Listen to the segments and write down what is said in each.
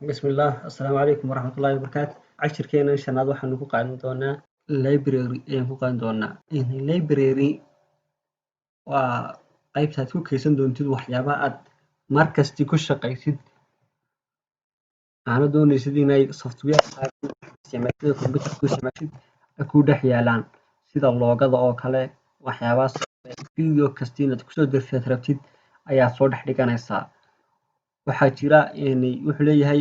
Bismillaah, assalaamu calaykum waraxmatullaahi wabarakaatu. Cashirkeena shanaad waxaanu ku qaadan doonaa library ayaan ku qaadan doonaa. Library waa qaybta aad ku kaydsan doontid waxyaabaha aad markasti ku shaqaysid, aana doonaysid inay software isticmaashid, computer ku isticmaashid, ay ku dhex yaalaan, sida logo-da oo kale. Waxyaabahaas video kasta inaad kusoo dirtid rabtid ayaad soo dhex dhiganaysaa. Waxaa jira, wuxuu leeyahay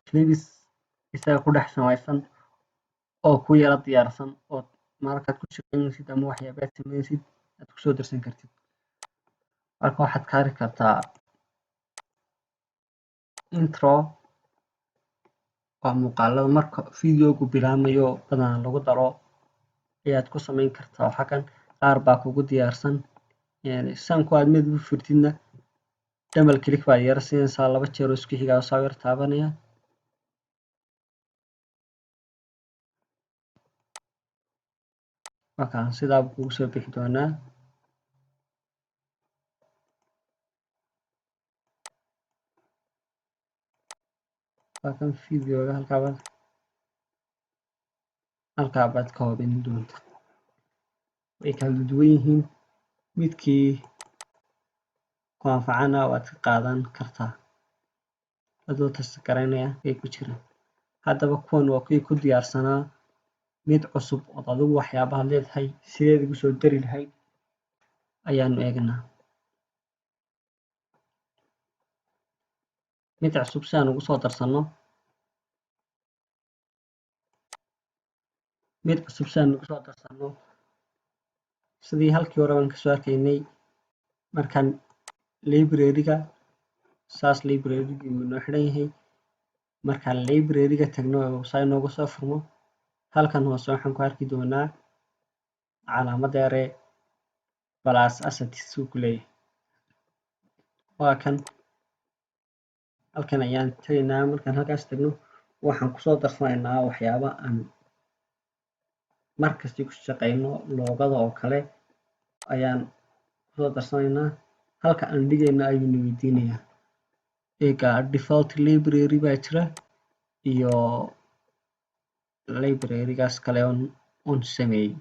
clips isaga ku dhex samaysan oo ku yara diyaarsan, oo markaad ku shaqaynaysid ama waxyaaba aad sameynaysid aad kusoo dirsan kartid. Marka waxaad ka arki kartaa intro, waa muuqaalada marka videogu bilaabmayo badanaa lagu daro ayaad ku samayn kartaa. Xaggan qaar baa kugu diyaarsan. Sanku aad mid u furtidna, double click baad yara siinaysaa laba jeer oo isku xiga, soo yar taabanaya. Marka sidaa buu kugu soo bixi doonaa. Waa kan videoga, halkaa baad ka hubin doontaa. Way kala duwan yihiin, midkii ku anfacana waad ka qaadan kartaa adoo test garaynaya ay ku jiraan. Haddaba kuwan waa kuwii ku diyaarsanaa. Mid cusub ood adigu waxyaabaha leedahay sideed ugu soo dari lahayd ayaanu eegnaa. Mid cusub si aan ugu soo darsano, mid cusub si aan ugu soo darsano, sidii halkii hore baan kasoo arkaynay, markaan library-ga saas, library-gii wuu inoo xidhan yahay. Markaan library-ga tagno oo saa inoogu soo furmo, halkan hoose waxaan ku arki doonaa calaamada yare plus assets uu ku leeyahay. Waa kan, halkan ayaan tegaynaa. Markaan halkaas tagno, waxaan kusoo darsanaynaa waxyaaba aan markasti ku shaqeyno. Logo-da oo kale ayaan kusoo darsanaynaa. Halka aan dhigayna ayuuna weydiinayaa. Eega, default library baa jira iyo library-gaas kale oon sameeyey.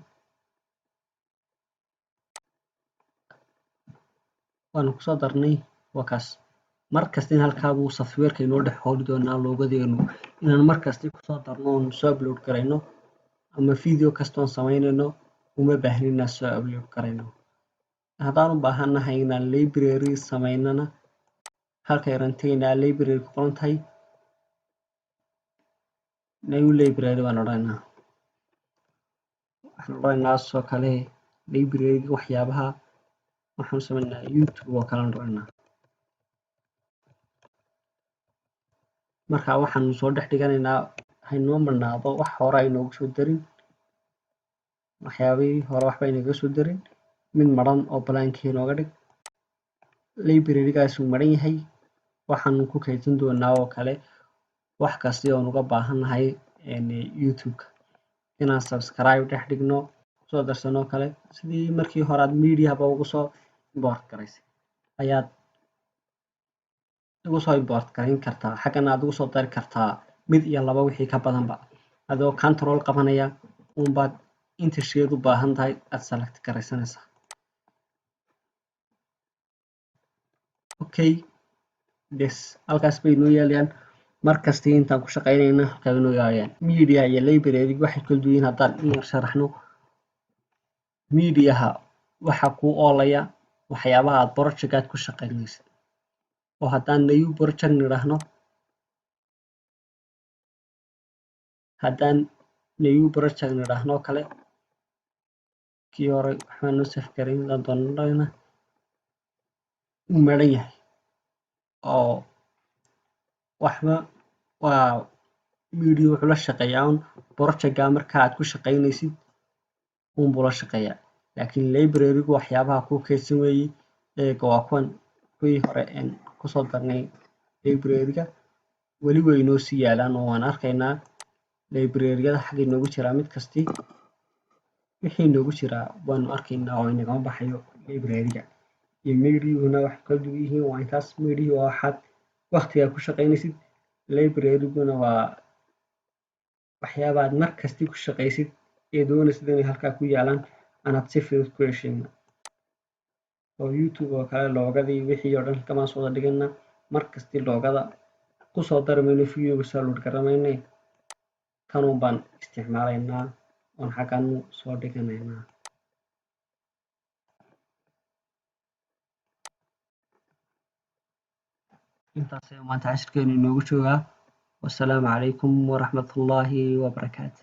Waanu kusoo darnay, waa kaas. Markasta in halkaa buu softwareka inoo dhex hooli doonaa logo-deenu. Inaan markasti kusoo darno oon soo upload garayno ama video kastoon samaynayno uma baahnin inaan soo upload garayno. Haddaan u baahannahay inaan library samaynana, halka yaraan tegaynaa, library ku qoran tahay, new library baan odhanaynaa. Waxaan odhanaynaa sidoo kale library waxyaabaha waxaan sameynaa YouTube oo kale aan odhanaynaa. Marka waxaanu soo dhex dhiganaynaa haynoo marnaado, wax hore aynoogu soo darin, waxyaabihii hore waxba aynaga soo darin. Mid maran oo blank inooga dhig. Library-gaas uu maran yahay. Waxaanu ku kaydsan doonaa oo kale wax kasti oon uga baahannahay YouTube-ka inaan subscribe dhex dhigno, kusoo darsano kale. Sidii markii hore aad mediahaba ugu soo import garaysay ayaad ugu soo import garayn kartaa. Xaggana aad ugu soo dari kartaa mid iyo laba, wixii ka badanba. Adoo control qabanaya uunbaad inta sheed u baahan tahay aad select garaysanaysaa. Okay, bes, halkaas bay noo yaalayaan. Markasti intaan ku shaqaynayna halkaa bay noo yaalayaan. Media iyo library waxay kala duwan yihiin haddaan in yar sharaxno: mediaha waxaa kuu oolaya waxyaabaha aad project aad ku shaqaynaysid, oo haddaan new project nidhaahno, haddaan new project nidhaahno kale, kii hore waxbaan noo save garayn haddaan doonana, wuu maran yahay oo waxba. Waa media, wuxuu la shaqeeyaa un projectga marka aad ku shaqaynaysid unbuu la shaqeeyaa. Laakiin library-gu waxyaabaha kuu kaydsan weeye. Eega, waa kuwan kuwii hore een kusoo darnay library-ga, weli way inoo sii yaalaan oo waan arkaynaa library-yada xagga inoogu jiraa. Mid kasti wixii inoogu jiraa waanu arkaynaa oo inagama baxayo. Library-ga iyo mediahuna waxay kala duwan yihiin waa intaas. Media waa waxaad Waqtigaa ku shaqaynaysid. Library-guna waa waxyaabaad mar kasti ku shaqaysid ee doonaysid inay halkaa ku yaalaan, anaad si fudud ku heshayna. Oo YouTube oo kale logo-gadii wixii oo dhan halkamaan soo wada dhigana. Mar kasti logo-gada kusoo dari mayno, videoga soo load garamayne, kanuun baan isticmaalaynaa oon xagganu soo dhiganaynaa. Intaas ayaa maanta cashirkeenu inoogu joogaa. Wasalaamu calaykum waraxmatullaahi wabarakaatu.